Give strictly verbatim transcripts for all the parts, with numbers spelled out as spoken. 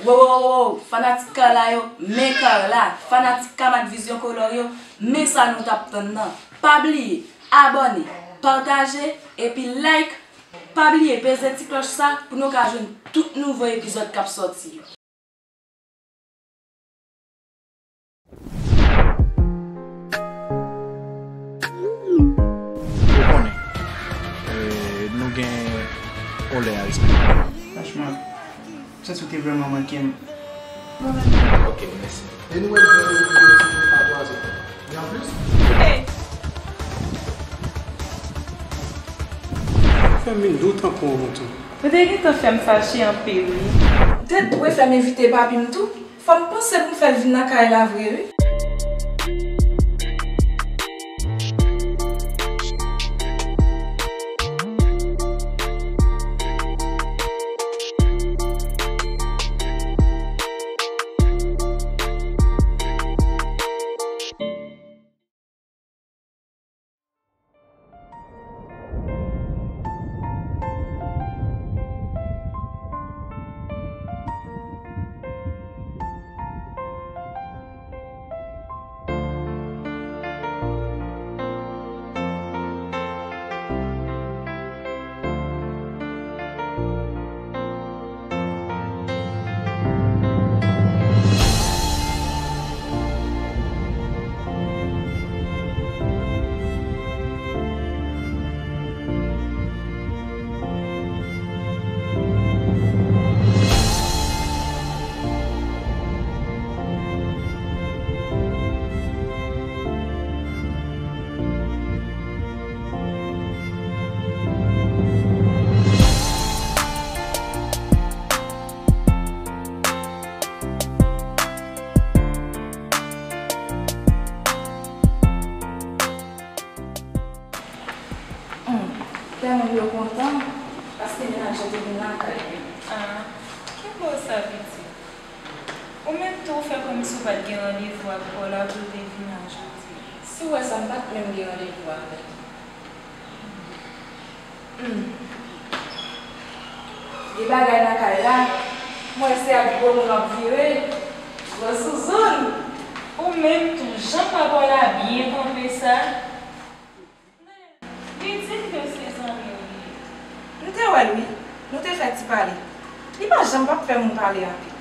Wo, wo, wo, wo, fanatik Carla yo, men Carla, fanatik Kamat Vision Color yo, men sa nou t ap tann nan. Pa bliye, abòne, pataje, epi like. Pa bliye peze ti klòch sa pou nou ka jwenn tout nouvo epizòd k ap sòti yo. Ou konnen, eh, nou gen olè a respekte. Franchman, m santi w te vrèman manke m. Ok, mèsi. Anyway, mwen te di w se pa twa zè. E anplis, fè m vin dou tankou yon mouton. Ou te gentan fè m fache anpil, wi. Ou te dwe fè m envite papi m tou. Fò m panse pou m fè l vin nan kay la vre, wi. Hmm, timoun yo kontan paske mennaj yo te vin lakay yo. Ah, ki bo sa, pitit? Ou menm tou, ou fè kòmsi w pa t gen randevou ak pa w la pou w te vin la jodi a. Si w wè sa, m pa t menm gen randevou avè l. Hmm. Gen bagay nan kay la, m wè se ak gwo moun w ap vire. Gwo zouzoun. Ou menm tou, jan pa w la byen kanpe sa. Li di m ke se zanmi w li ye. M te wè l wi, nou te fè ti pale. Li pa janm p ap fè moun pale anpil.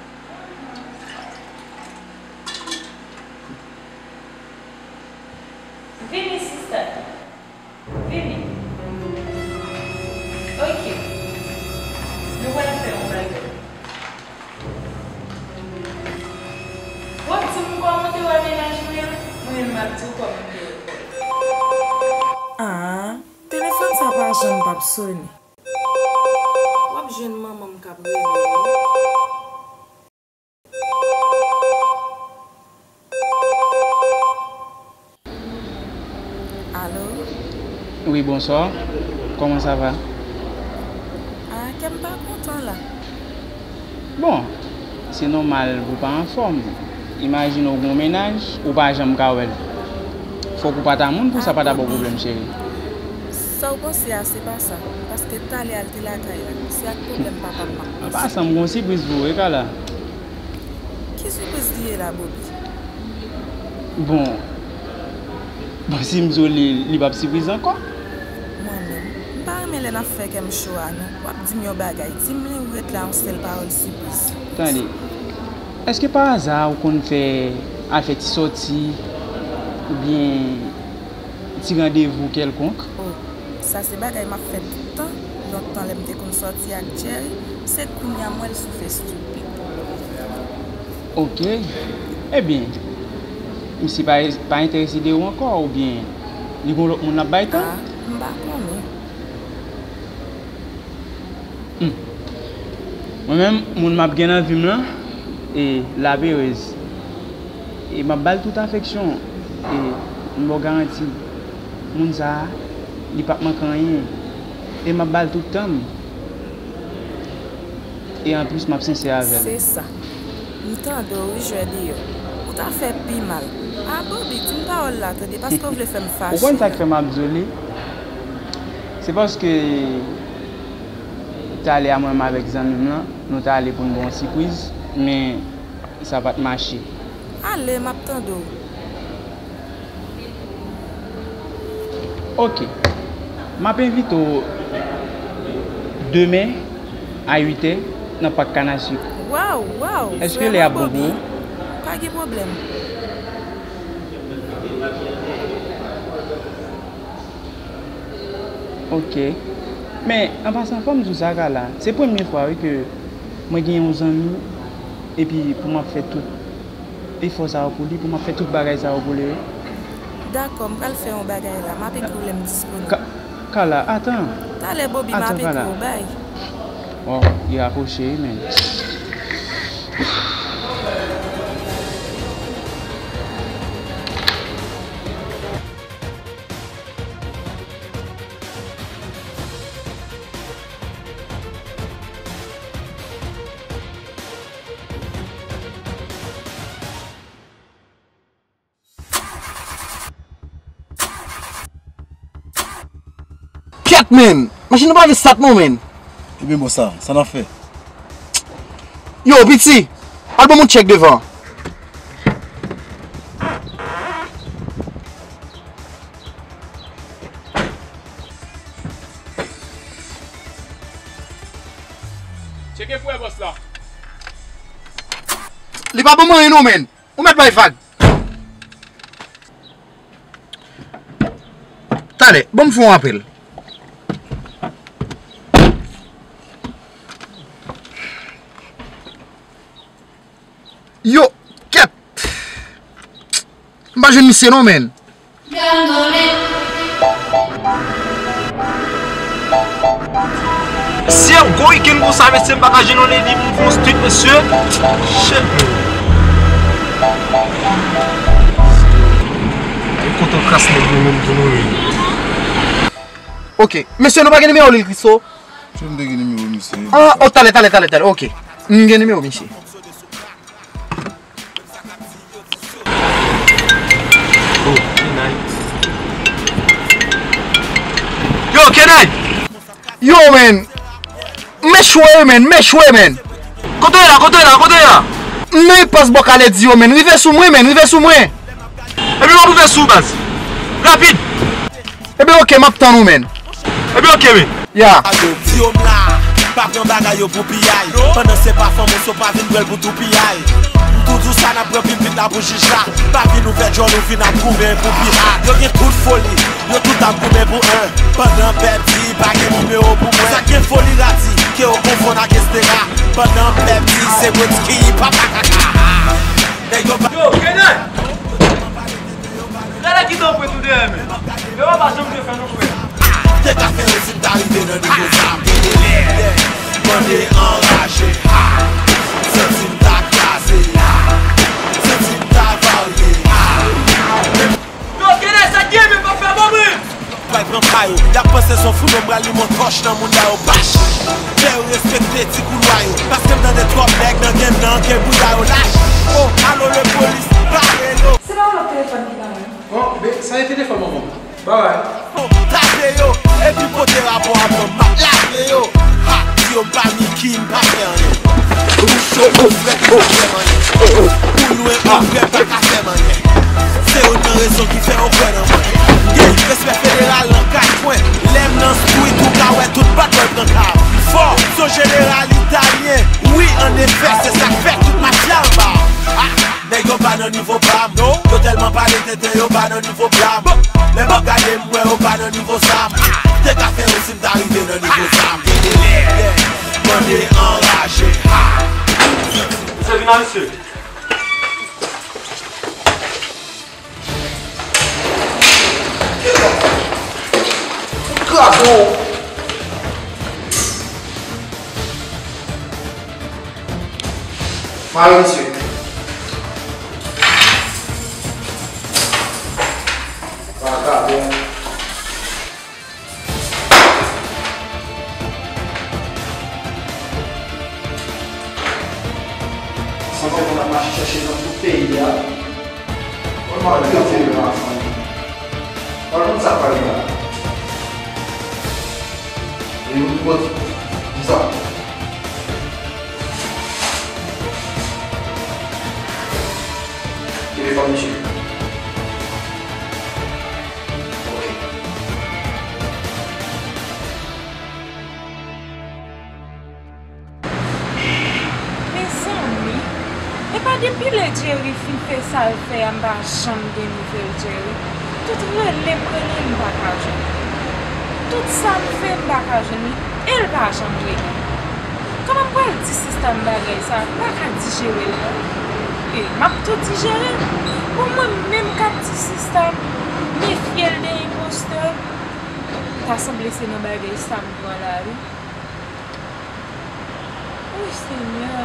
Vini sista, vini. Ok, nou pral fè yon bagay. W ap di m kòman w te wè mennaj mwen an, mwen menm m ap di w kòman m te wè kò l. Ah, telefòn sa pa janm p ap sone. W ap jwenn manman m k ap rele w. Alo? Wi, bonswa. Kòman sa va? Ah, kè m pa kontan la. Bon, se nòmal pou w pa anfòm. Imajine w gen yon mennaj, ou pa janm ka wè l. Fòk ou pa ta moun pou sa pa ta ba w pwoblèm, cheri. Sa w panse a, se pa sa. Paske talè a l te lakay la. Se ak pwoblèm papa m m ap panse. An pasan, m gen yon sipriz pou ou, wi, Carla. Ki sipriz li ye la, Bobby? Bon, bon, si m di w li, li p ap sipriz ankò. Mwen menm, m pa renmen lè n ap fè kè m cho a, non. W ap di m yon bagay, di m li ou ret la yon sèl pawòl sipriz. Tande, èske pa aza ou konn fè afè ti sòti oubyen ti randevou kèlkonk? Oh, sa se bagay m ap fè tout tan. Lontan lè m te konn sòti ak Jerry, se kounye a m wè l sou Facebook. Ok. Ebyen, misye pa, pa enterese de ou ankò oubyen li gen lòt moun l ap bay tan? Ah, m pa konnen. Hmm. Mwen menm, moun m ap gen nan vi m lan, e, la perez. E m ap ba l tout afeksyon. E m ba w garanti, moun sa a, li p ap manke anyen. E m ap ba l tout tan m. E anplis, m ap sensè avè l. Se sa. M tande w wi, jwè deyò. Ou ta fè pi mal. A Bobby, di m pawòl la, tande, paske w vle fè m fache. Ou konn sa k fè m ap di w li? Se paske talè a mwen menm avèk zanmi m lan, nou t ale pou n ba w yon sipriz. men sa pa t mache. Ale, m ap tande w. Oke. M ap envite w demen a uit è nan Pak Kanasik. Waw, waw, èske lè a bon pou ou? Pa gen pwoblèm. Oke. Men, an pasan, fò m di w sa, Carla, se premye fwa, wi, ke mwen gen yon zanmi, epi pou m ap fè tout efò sa yo pou li, pou m ap fè tout bagay sa yo pou li, wi. Dakò, m pral fè yon bagay la. M ap ekri w lè m disponib. Ka-, Carla, atan. Talè, Bobby, m ap ekri w. Bay. Oh, li rakwoche, wi, men. Kèt, men! Machin nan pa vle stat non, men! Ebyen bon, sa, sa n ap fè? Yo, piti! Al ban m yon tchèk devan. Tcheke pou wè bòs la. Li pa ban m anyen non, men. Ou mèt bay vag. Talè, ban m fè yon apèl. Yo, kèt. M pa jwenn misye non, men. Si yon gwo wikenn konsa, mesye, m pa ka jwenn yon lady pou m fè yon street, mesye. Shit, man. Mwen kontan kras nèg yo menm tou, non, men. Oke. Mesye, nou pa gen nimewo Lil Christo? Jan m te gen nimewo misye? Ah, oh, talè, talè, talè, talè. Oke. M gen nimewo misye. Oh, Kenay. Yo, Kenay! Yo, man! M echwe, man! M echwe, man! Kote w ye la? Kote w ye la? Kote w ye la? M nan ipas bò Kalèdi yo, man! Rive sou mwen, man! Rive sou mwen! Ebyen, m ap rive sou ou, baz. Rapid! Ebyen, oke, m ap tann ou, man. Ebyen, oke, men. Ya. Di yo m la, pa pran bagay yo pou piyay. Pandan se pa fanm ou so pa vin pran l pou tou piyay. M tou di w sa n ap pran pipit la pou jij la. Pa vin ouvè djòl ou vin ap goumen pou pi ha. Yo gen tout foli, yo tout ap goumen pou en. Pandan Pèp di pa gen nimewo pou mwen. Sa k gen foli radi, ke yo konfonn ak estera. Pandan Pèp di se Britski, papa kaka. Nèg yo pa. Yo, Kenay! Gade ki tanpwet ou dèyè men. Yo pa janm te fè nou frè. Te ka fè yo si m ta rive nan nivo sa m gen de lè. Mande anraje, ha. Santi m ta kraze, ha. Santi m ta varye, ha. Yo, Kenay, sa k gen men pa fè bon bri. Pral pran pa yo. Y ap panse s on fou, non, m pral limen yon tòch nan mounda yo, bach. Fè yo respekte ti koulwa yo. Paske m tande twòp nèg nan game nan ke bouda yo lach. Oh, alo lepolis, bare yo. Se pa yon lòt telefòn ki ba mwen. Oh, be, sa e telefòn manman m. Bye bye. Oh, tape yo, epi pote rapò a ban m, m ap lave yo. Ha, di yo m pa Mickey, m pa fè anyen. Ou cho, ou frèt, ou pa fè m anyen. Ou lwen, ou prè, pa ka fè m anyen. Se youn nan rezon ki fè yo kwè nan mwen. Gen respè federal nan kat kwen. Lè m nan street, ou ka wè tout bat mwen pran ka. Fò, s on jeneral italyen. Wi, annefè, se sa k fè tout mafya anba. Ah, nèg yo pa nan nivo pa m. Yo tèlman pale tenten, yo pa nan nivo bla m. Lè m ap gade, m wè yo pa nan nivo sa m. Te ka fè yo si m ta rive nan nivo sa m. Gen de lè, mande anraje. Ha! Mesye, vin la, mesye. Kraze w. Mare misye. Vagabon. Sanble konn ap mache chèche nan tout peyi a. Kòman l gade la, fanmi? Kòman sa pale la? E nou tout bandi. Kisa? Jerry fin fè sa l fè a, m pa janm gen nouvèl Jerry. Tout rele m rele l, m pa ka jwenn li. Tout sa m fè, m pa ka jwenn li, e l pa janm rele m. Kòman m pral di sista m bagay sa a? M pa ka dijere l non. E m ap tou dijere l. Bon, mwen menm k ap di sista m mefye l de enpostè, ta sanble se nan bagay sa m pran la wi. Wi, Senyè.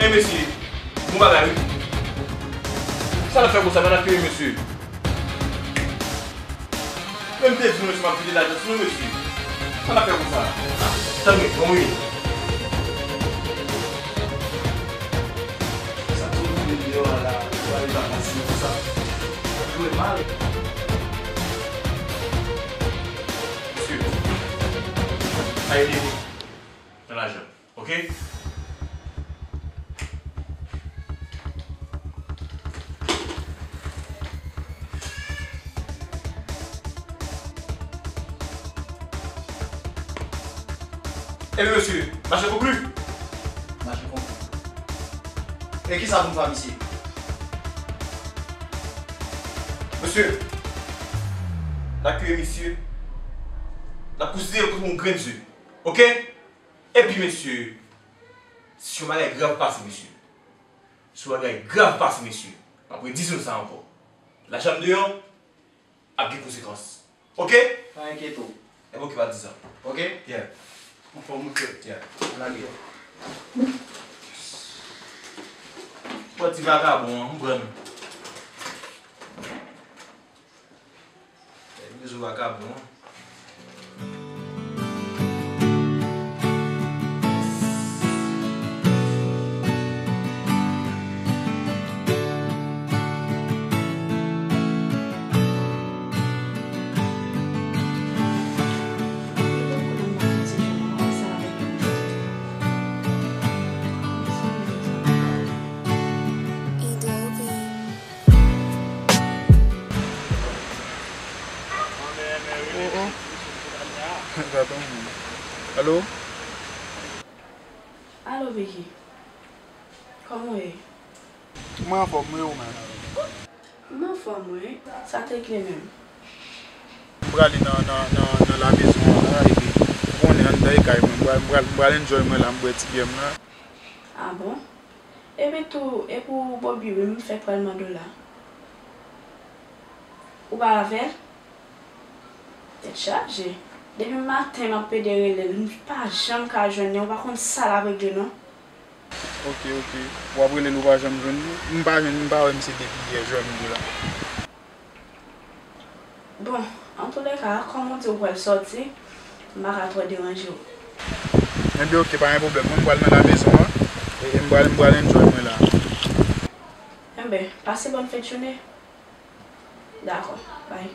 Ey mesye, bon bagay wi. Sa n ap fè konsa, pa n ap peye mesye. Men m te di nou mesye m ap vide lajan sou nou mesye. Sa n ap fè konsa? Tann mwen, ban mwen. Sa tou nou vin deyò a la, nou pa rive avanse konsa. Sa jwe mal. Mesye, pa ede nou nan lajan, oke? Ebyen mesye, mache konkli. Mache konkli. E kisa pou m fè a misye? Mesye, n ap touye misye. N ap konsidere l kòm yon grenn ze. Oke? Epi mesye, si yon bagay grav pase mesye, si yon bagay grav pase mesye, m ap redi nou sa ankò. Lajan m deyò, ap gen konsekans. Oke? Pa enkyete w. Ebyen oke, pa di sa. Oke? Yeah. Anfòm ou fè. Yeah. Lage. Bon ti vagabon an, m pran nou. Bèl rezo vagabon an. Oh, oh. Alo? Alo, Vicky. Kòman w ye? Mwen anfòm, wi, ou menm? M anfòm, wi. Sa te k ye menm? M prale nan, nan, nan, nan lamezon an la, epi ou konnen anndan e kay mwen. M pral, m pral, m pral enjoy mwen la, m bwè ti byè m la. A bon? Epi tou, e pou Bobby wi m fèk pral mande w la. Ou pa avè l? Tèt chaje. Depi maten m ap pede rele l, m pa janm ka jwenn li, ou pa konn sa l ap regle non. Oke, oke. W ap rele l, ou pa janm jwenn li? M pa jwenn, m pa wè misye depi yè, jwè m di w la. Bon, antouleka, kòm ou di ou pral sòti, m pa ka twò deranje w. Enben, oke, pa gen pwoblèm. Mwen, m pral nan lamezon an, e, e m pral, m pral enjoy mwen la. Enben, pase bòn fen de jounen. Dakò, bay.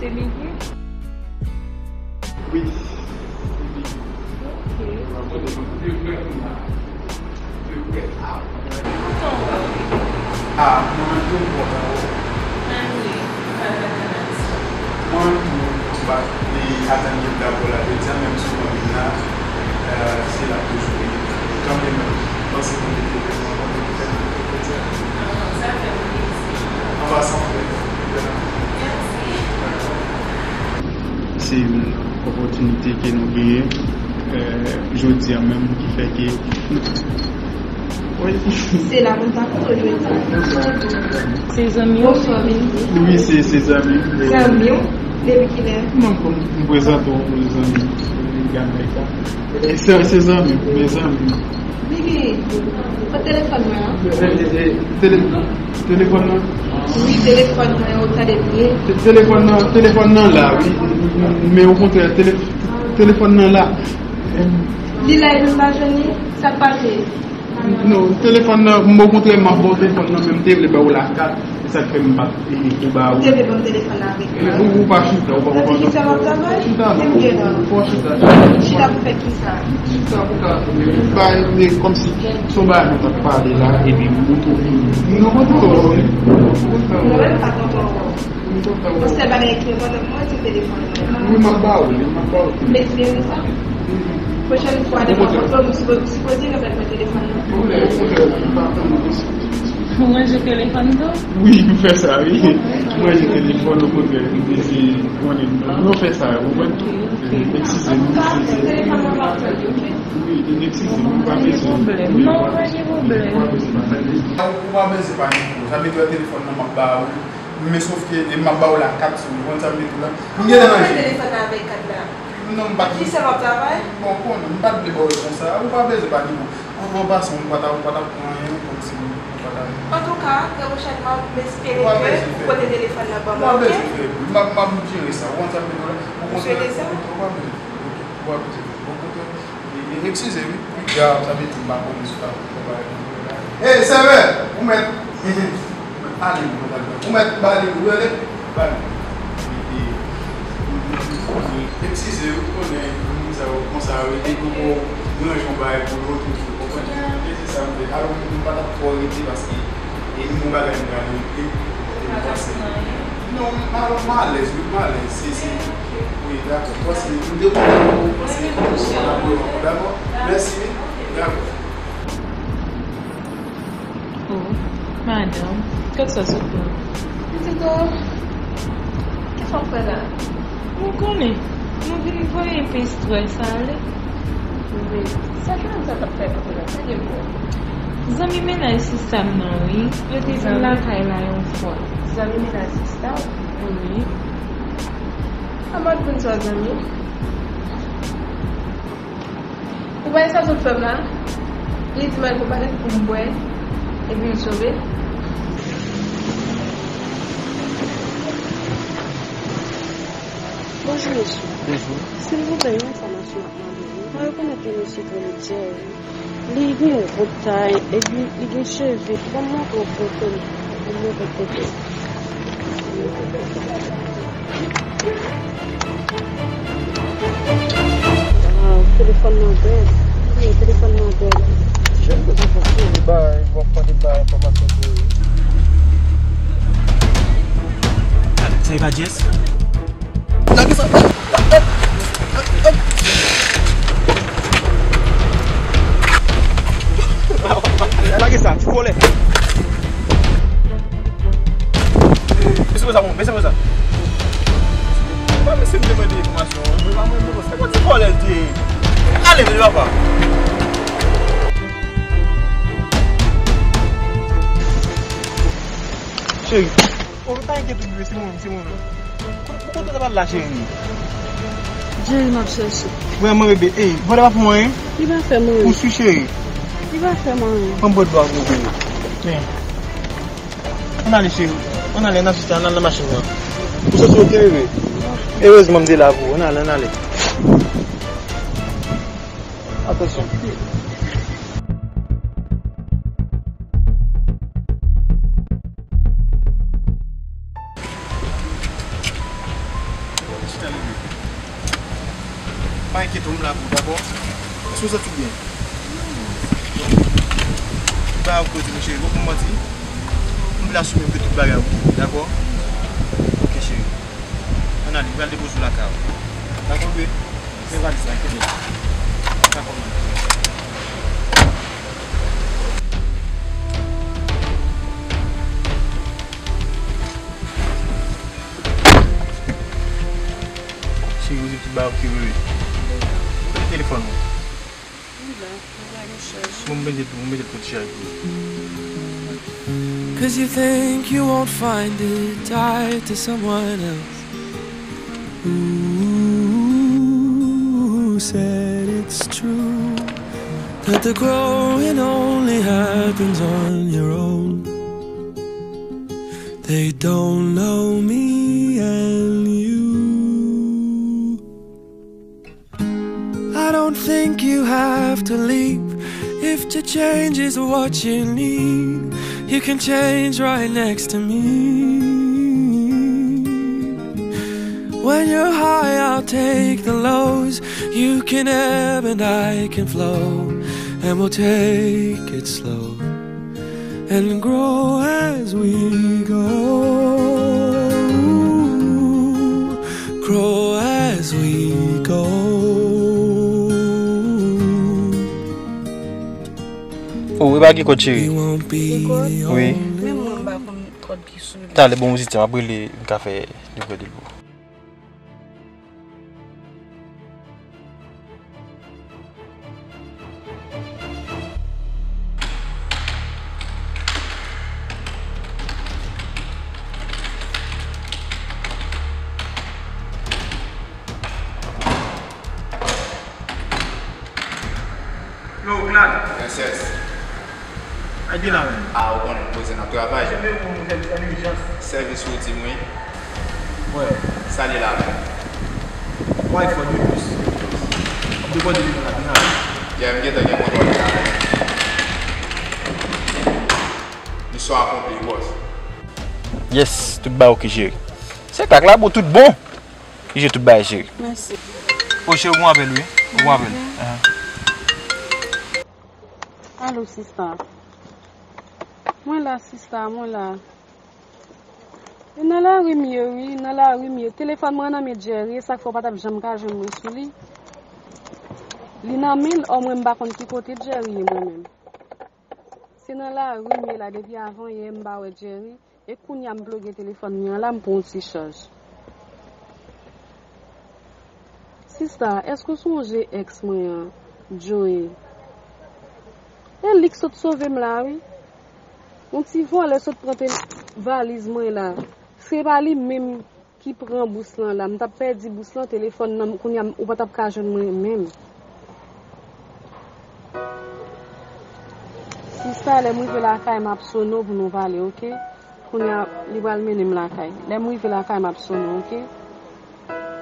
Emily? Wi. Ok. Ah, mwen menm tou, mwen kontan wè w. Mwen tou, mwen pa te atann ke m ta wè w la jodi a, menm si w pa vin la, euh, se la toujou. Kanmenm, panse pou mete mwen kontan ki fè mwen fè jodi a. An pasan, mwen fè. Mèsi. Se yon opòtinite ke nou genyen, euh, jodi a menm ki fè ke, wi. Se la pou n ta foto jodi a. Se zanmi w? Bonswa, Midi. Wi, se, se zanmi m. Zanmi w? Depi kilè? Non, pou m prezante w pou zanmi m. Gade sa. E se, se zanmi m, men zanmi m. Midi, kote telefòn mwen an? E, e, e, tele-, telefòn nan? Wi, telefòn mwen an, ou tande byen? Te-, telefòn nan, telefòn nan la, wi. Men okontrè, tele-, telefòn nan la. Li la epi m pa jwenn li, sa k pase? Non, telefòn nan, m okontrè, m ap ba w telefòn nan, men m te vle ba w la kat, se sa k fè m pa t, e, e, e ba w. Ou te vle ban m telefòn nan avèk la? Ou, ou pa chita, ou pa, ou pa. Nan ki sa m ap travay? Chita, non. Ou pa chita. Chita pou fè ki sa? Chita pou ka, e, bay, e, kòmsi se yon bagay nou t ap pale la, epi m tou vini. Nou kontan wè w, wi. Mwen menm pa kontan wè w. Yon sèl bagay ki enpòtan pou mwen, se telefòn mwen. Wi, m ap ba ou li, m ap ba ou li. M espere sa. Pwochèn fwa, lè m rankontre w, nou sipo-, sipoze remèt mwen telefòn nan. Ou lè, ou lè, ou pa tann mwen. Ou ranje telefòn tou? Wi, m fè sa, wi. M ranje telefòn, okontrè, m te se konnen. Nou fè sa, ou konprann? Eskize m, eskize m. Telefòn nan pa tann, ok? Wi, eskize m, ou pa bezwen. Pa gen pwoblèm. Non, pa gen pwoblèm. Ou pa bezwen panike. Sa vle di telefòn nan m ap ba ou. Men sòf ke, e m ap ba w la kat sou, ou konn sa m di w la. M gen nan ranje. Telefòn nan avèk kat la. Non, m pa t. Ki sa w ap travay? Bon, konnen, m pa t vle ba w l konsa. Ou pa bezwen panike. An, an pasan, ou pa ta, ou pa ta pran anyen, kòmsi ou pa ta. Antouka, trè pwochènman, m espere ke ou pote telefòn nan ban mwen, ok? Ou pa bezwen fè. M ap, m ap jere sa. Ou konn sa m di w la. Ou konn sa. Ou pa bezwen fè. Ok, ou pa bezwen fè. Bon, kote. E, e, eskize, wi. Wi, grav, sa vle di m pa konnen si w ta fè bagay konsa. Ey, sèvè, ou mèt. Ale, ou mèt ale. Ou mèt bale, ou ale. Bale. E, e, eskize, wi, konnen moun sa yo konsa, wi, depi w ranje yon bagay pou lòt, ou konprann? E se sa m fè. Alò, m pa t ap twò rete paske e nou gon bagay nou pral regle, e nou panse. Non, m alèz, wi, m alèz. Se, se, wi, dakò. M panse, m te kontan pou w panse, n ap wè w ankò, dakò? Mèsi, wi. Dakò. Oh, madanm, gad sa sot la. Pitit o, kisa w fè la? Ou konnen, nou vin voye epe estrès ale. Men, sa ki menm sa t ap fè kote la? Sa gen pwòblèm? Zanmi mennaj sista m nan, wi. Yo te vin lakay la yon fwa. Zanmi mennaj sista w? Wi. Kòman l konn sa w zanmi? Ou pa wè sa sot fè m la? Li di m al pran palèt pou m bwè, epi l sove. Bonjou, mesye. Bonjou. Silvouplè, yon enfòmasyon ap mande nou. Mwen rekonèt yon mesye k rele Jerry. Li gen yon gwo tay, epi li gen cheve. Ban m montre w foto l. Ban m montre w foto l. Waw, telefòn nan bèl. Wi, telefòn nan bèl. Jèn, mwen te fè seri bay, w ap mande bay enfòmasyon pou yo. Sa e pa Jess? Lage sa. Lage sa, ti vòlè. Mesye, sa bon, mesye, sa. Pa mesye m te mande enfòmasyon. Mwen pa mwen, mwen, sa. Mwen ti vòlè l te ye. Ale, mesye, papa. Cheri. Oh, pa enkyete w, se mwen, se mwen. Kote w t ap al la, cheri? Jerry m ap chèche. Vrèman, bebe. Ey, vòlè pa fè mwen anyen? Li pa fè mwen anyen. Ou si, cheri? Li pa fè mwen anyen. Ban m bòt dlo a pou ou, bebe. Tiens. Ann ale, cheri. Ann ale, ann asiste, ann al nan machin nan. Ou santi w oke, bebe? Erezman m te la pou ou. Ann ale, ann ale. Atansyon. Pa enkyete w, m la pou ou, dakò? Èske w santi w byen? Ba ou kote, mon cheri, poko manti. M vle asire m ke tout bagay oke, dakò? Oke, cheri. Ann ale, m pral depoze w lakay ou. Dakò, bebe? Men valiz la, kenbe l. Dakò, man. Cheri, ou di tout bagay oke, bebe. Ou kote telefòn ou? Li la, li la, li chaj. Bon, m mete l pou, m mete l pou ti chaj pou ou. 'Cause you think you won't find it tied to someone else. Who said it's true that the growing only happens on your own? They don't know me and you. I don't think you have to leap if to change is what you need. You can change right next to me. When you're high, I'll take the lows. You can ebb and I can flow, and we'll take it slow and grow as we go. Grow as we go. Oh, e pa gen kòd, cheri. Wi. Menm mwen, m pa konn kòd ki sou li. Talè, bon, mizisyen, m ap rele, m ka fè livre de l pou ou. Yo, Glad. Yes, yes. Ay, gen la menm. A, ou konnen, nou bezwen nan travay. Sèvis Roody m wi. Wè. Sa li la menm. Wè, fò nou plis. M te kòde li la, vin la. Yeah, m gentan gen kontwòl li la menm. Misyon akonpli, boss. Yes, tout bagay oke, cheri. Se kak la, bon, tout bon. Li jwe tout bagay, cheri. Mèsi. O, cheri, ou gon apèl, wi. Ou gon apèl. Ahan. Alo, sista. Mwen la, sista, mwen la. E nan lari m ye, wi, nan lari m ye. Telefòn mwen nan men Jerry, e sa k fè w pa t ap janm ka jwenn mwen sou li. Li nan men l, omwen m pa konn ki kote Jerry ye, mwen menm. Se nan lari m ye la, depi avan yè m pa wè Jerry. E kounye a m ploge telefòn mwen an la, m pran yon ti chaj. Sista, èske w sonje èks mwen an, Joey? E li k sot sove m la, wi. Yon ti vòlè sot pran te-, valiz mwen la. Se pa li menm ki pran bous lan la. M t ap pèdi bous lan, telefòn nan, kounye a, ou pa t ap ka jwenn mwen menm. Sista, lè m rive lakay, m ap sone w pou nou pale, oke? Kounye a, li pral mennen m lakay. Lè m rive lakay, m ap sone w, oke?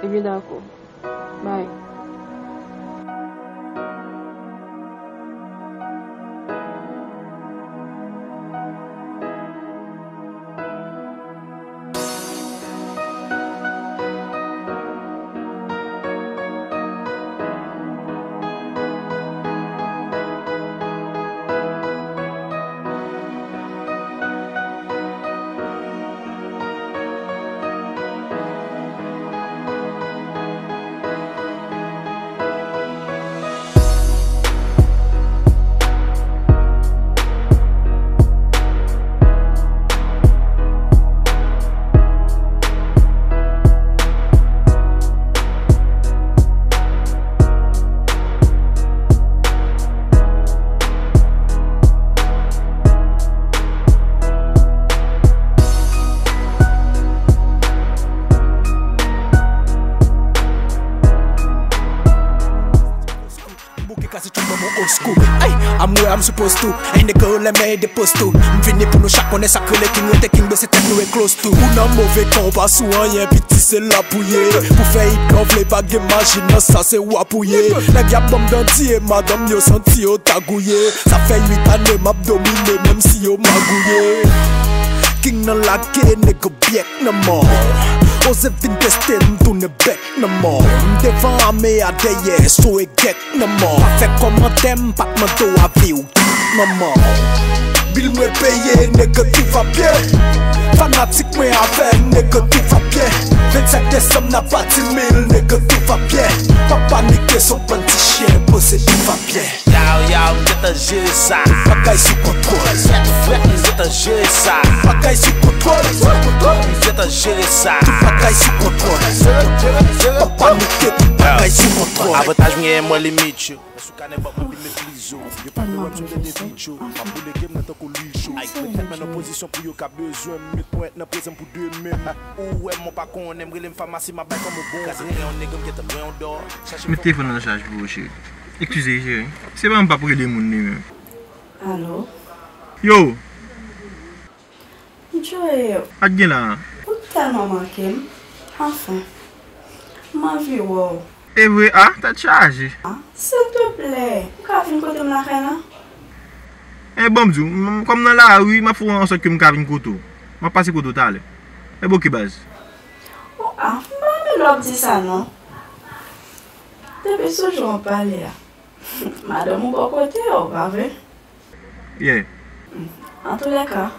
Ebyen, dakò. Bye. M bouke klasi tout bon, mon old school. Hey, I'm where I'm supposed to. Hey, nigga, let me the post to. M vini pou nou chak konnen sa k rele king, rete king, bese tèt nou e close to. Ou nan move tan, ou pa sou anyen, piti se la pou ye. Pou fè hit kan w vle, pa gen majin nan sa, se w ap ou ye. Nèg y ap ban m danti e madanm yo santi yo ta gouye. Sa fè uit ane m ap domine, menm si yo magouye. King nan lake, nèg byèk nan mò. Poze vin teste m, tounen bèk nan mò. M devan ame a dèyè, so e gèk nan mò. Pa fè kòmantè, m pa t mande w avi w, gèk nan mò. Bil mwen peye, nèg, tout va byen. Fanatik mwen avè m, nèg, tout va byen. Vennsenk desanm, n a bati mil, nèg, tout va byen. Pa panike, se yon bann ti chen, poze, tout va byen. Yow, yow, m gentan jere sa. Tout bagay sou kontwòl. Frèt, frèt, m gentan jere sa. Tout bagay sou kontwòl. M gentan jere sa. Tout bagay sou kontwòl. Pa panike, tout bagay sou kontwòl. Avantaj m genyen, mwen limit yo. Sou kanè bòk mwen vin meprize w. Yo pa vle wè m sou lede videyo. M ap boule game nan tankou Lijou. Ay, met tèt mwen nan pozisyon pou yo ka bezwen m. Met ponyèt nan prezan m pou demen. Ou wè m, ou pa konnen m, rele m famasi, m ap bay kòm ou bon. Kraze kreyon nèg, m gentan lwen yon dò. Chache. Met telefòn nan nan chaj pou ou, cheri. Eskize, cheri. Se pa m p ap rele moun li menm. Alo? Yo! Joe! Sa k gen la a? Ou tèlman manke m. Anfen, m anvi wè w. E vre a, tèt chaje. A, silteplè, ou ka vin kote m lakay la? E bon, m di w, m, m, kòm nan lari, m ap fè yon sòt ke m ka vin kote w. M ap pase kote w talè. E bon, oke, baz. O, a, m pa renmen lè w ap di sa non. Depi sou jan w ap pale a, madanm ou bò kote w, pa vre? Yeah. Antoulèka,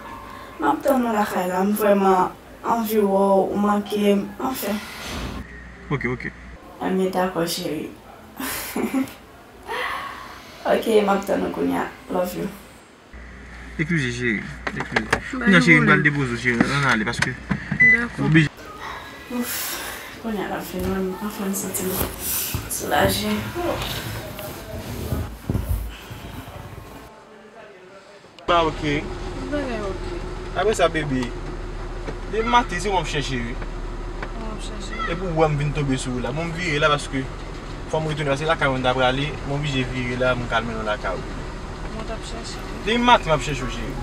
m ap tann ou lakay la, m vrèman anvi wè w, ou manke m, anfen. Oke, oke. Enben, dakò, cheri. Oke, m ap tann ou kounye a. Love you. Eskize, cheri. Eskize. Kounye a, cheri, m pral depoze w, cheri. Ann ale, paske m oblije. Ouf, kounye a l ap vin wè m, anfen m santi m soulaje. Ba oke. Tout bagay oke. Apre sa, bebe, depi maten se ou m ap chèche, wi. Ou m ap chèche? Epi ou wè m vin tonbe sou ou la. Bon, m vire la paske fò m retounen, paske lakay mwen m ta prale, m oblije vire la, m ka al mennen w lakay ou. Mwen t ap chèche. Depi maten m ap chèche w, cheri.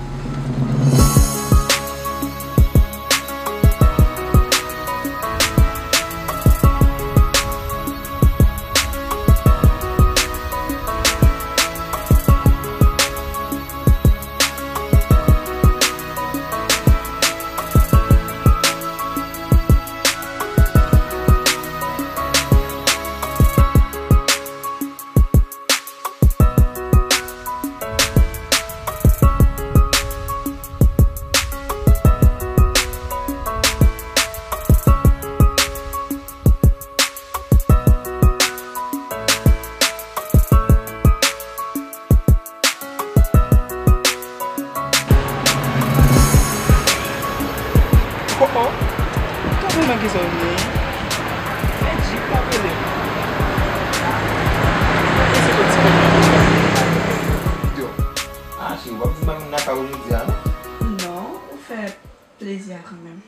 Oh, oh. Tonton nan kisa w ye? E Djip k ap rele m. Mwen se kot ti kòb nan. Yo. Ah, cheri, w ap di m pa vin lakay ou jodi a, non? Non, ou fè plezi a kanmenm.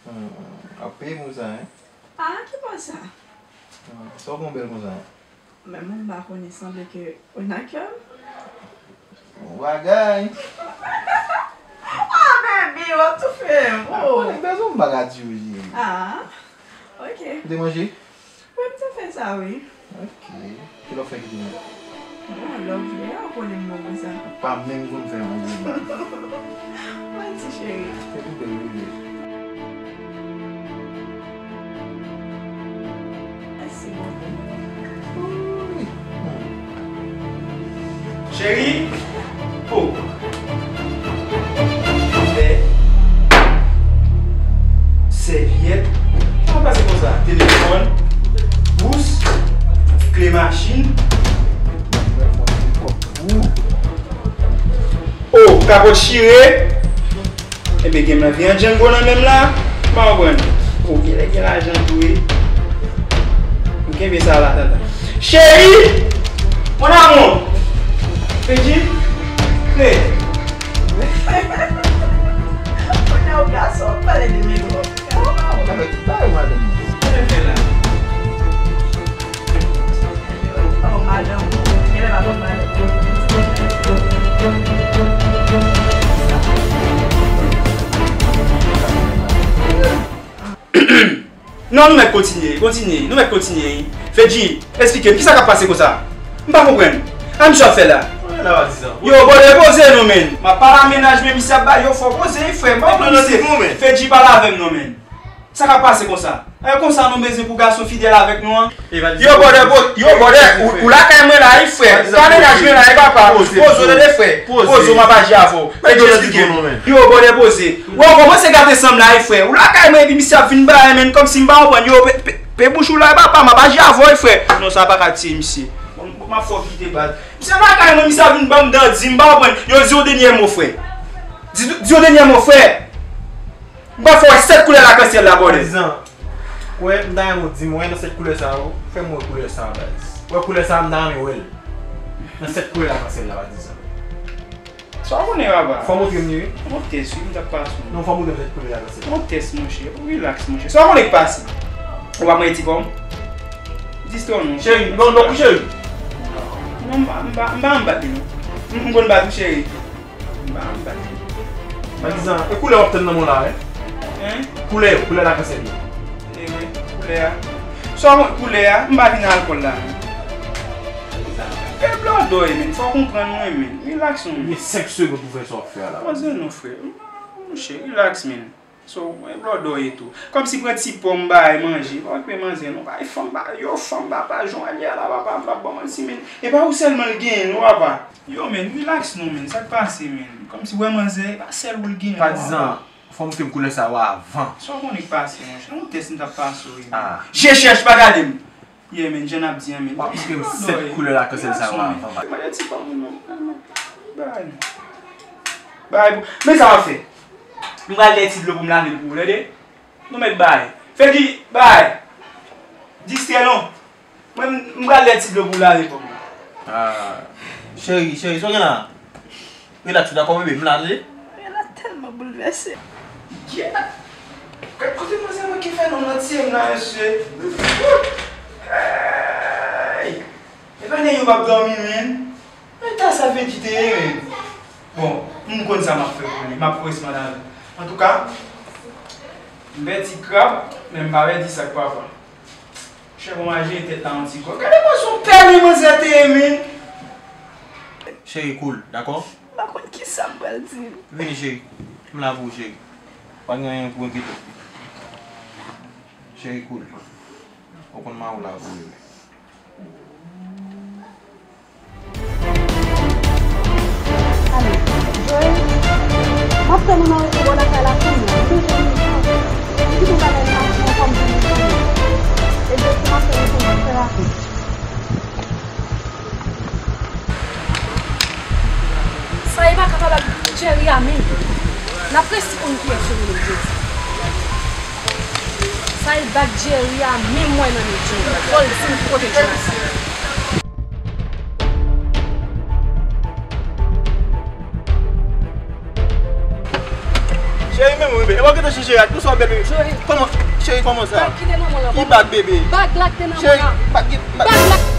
Hmm, w ap peye pou sa, hein? Ah, ki pa sa? Ah, sa w gon bèl konsa, hein? Men mwen m pa konnen, sanble ke ou nan kè m. Bon bagay. Ah, baby, w ap toufe m. Ah, oh, konnen bezwen m pa ka di w, cheri. Ah, ok. Ou te manje? Wi, m te fè sa, wi. Ok. Kilè w fè kite mwen? Bon, love, yeah, ou konnen m bon konsa. Ou pa menm konn fè yon gwo blag. Manti, cheri. Se pou bèl bebe. Mèsi, mon amour. Ui. Hmm. Cheri. Oh. Vè. Sèvyèt. Sa pase konsa? Telefòn. Bous. Kle machin. Oh, kapòt chire. Enben, gen m nan vye an Django nan men m la. M pa konprann. Oh, genlè gen lajan tou wi. M kenbe sa la, tata. Cheri! Mon amour! Fedji! Hey! Kounye a w gason, w ap pale de mignon. Avèk bay madanm. Sa yo fè la? Oh, madanm. Genlè pa konn madanm. Non, nou mèt kontinye, kontinye, nou mèt kontinye. Fedji, eksplike m, kisa k ap pase konsa? M pa konprann. A, misye ap fè la. Yo, bòdè, poze non, menn. M ap pale a mennaj, men misye ap bay yo fò. Poze, frè, m pa konprann misye. Fedji, pale avè m non, menn. Sa k ap pase konsa? E konsa nou bezwen pou gason fidèl avèk nou an? Yo, brother, bro, yo, brother, ou, ou lakay mwen la, wi, frè. Ou ka mennaj mwen la, wi, papa. Poze, poze, tande, frè. Poze, m ap aji avè w. Mèt yo lè di pou nou, men. Yo, brother, poze. Ou kòmanse gate san m la, wi, frè. Ou lakay mwen, epi misye ap vin ba, men, kòmsi m pa konprann. Yo, pe, pe, pe bouch ou la, wi, papa, m ap aji avè w, wi, frè. Non, sa pa ka tiye misye. Bon, m ap fè w kite baz. Misye lakay mwen, misye ap vin ban m dandi, m pa konprann. Yo, di yon dènye mo, frè. Di, di yon dènye mo, frè. M pral fè w wè sèt koulè lakansyèl la, brother. Patizan, wè, m ta renmen w di m, wè, nan sèt koulè sa yo, fè m wè koulè sa a, baz. Wè koulè sa a, m ta renmen wè l. Nan sèt koulè lakansyèl la, patizan. Sa w konnen, papa? Fò w montre m li, wi. Yon tès, wi, m t ap pase w. Non, fò w montre m sèt koulè lakansyèl. Yon tès, monchè. Relax, monchè. Sa w konnen k pase? Ou pa mwen ti pòm? Distrè w non. Cheri, non, non, cheri. Non, m pa, m pa, m pa, m bat li, non. M, m konn bat ou, cheri. M pa, m pa. Patizan, e koulè w ap tann nan men w la, wi? Hein? Koulè yo, koulè lakansyèl yo. E wi, koulè a. Sa w konnen koulè a, m pa vin alkòl la, men. E blòdòy, men. Fò w konprann mwen, men. Relax, non, men. Ou gen senk segonn pou fè sa w ap fè a la. Poze non, frè. Monchè, relax, men. So, e blòdòy e tou. Kòmsi pran ti pòm bay manje. Pa okipe manzè, non. Bay fanm, bay yo fanm, papa, jan w al ye a la, papa, m p ap ba w manti, men. E pa ou sèlman l genyen, non, papa. Yo, men, relax, non, men. Sa k pase, men? Kòmsi w wè manzè, e pa sèl ou l genyen, non, papa. Patizan, fò w montre m koulè sa yo avan. Sa w konnen k pase, monchè? Yon tès m t ap pase w, wi, men. Ah. Je chèch, pa gade m. Yeah, men, jan n ap di an, men. W ap montre m sèt koulè lakansyèl sa yo avan. Mwen, ti pa moun, non. Bay. Bay, men sa w ap fè? M pral lè ti dlo pou m lave l pou ou, tande? Nou mèt bay. Fè di, bay. Distrè non. Mwen, m pral lè ti dlo pou w lave pou mwen. Ah, cheri, cheri, sa w gen la? Relax, ou dakò, bebe? M la, tande? Rela tèlman boulvèse. Yeah. Gad kote manzè manke fè non nan tiye m la, mesye. Hey! E pa nèg yo p ap dòmi, men. Men ta sa Veggie te ye, men. Bon, m konn sa m ap fè pou li. M ap pwès mandarin. Antouka, m pèdi krab, men m pa pèdi sak papa. Chè, bon, m al jere tèt la yon ti kò. Gade kòman se yon pèlen manzè te ye, men. Cheri, cool, dakò? M pa konn kisa m pral di. Vini, cheri. M la pou ou, cheri. Pa gen anyen pou enkyete w. Cheri, cool. Ou konn mari w la pou ou ye. Ale, Joel, m ap tann ou nan resto bò lakay la kounye a. M bezwen vin pran. M kite w bagay sa pou mwen, fò m vin pran. E byen, m ap tann ou kounye a, trè rapid. Sa e pa kapab ak Jerry a menm. N ap resi konn kiyès yo rele Jodi. Sa e bag Jerry a menm mwen nan men Jodi. Fò l di m ki kote Jodi. Cheri, men mwen, bebe. E w ap gentan chanje rad. Kòman sa w bèl, bebe? Joel. Kòman, cheri, kòman sa? Bag ki te nan men w lan. Ki bag, bebe? Bag la ki te nan men w lan. Cheri, bag ki, bag. Bag la.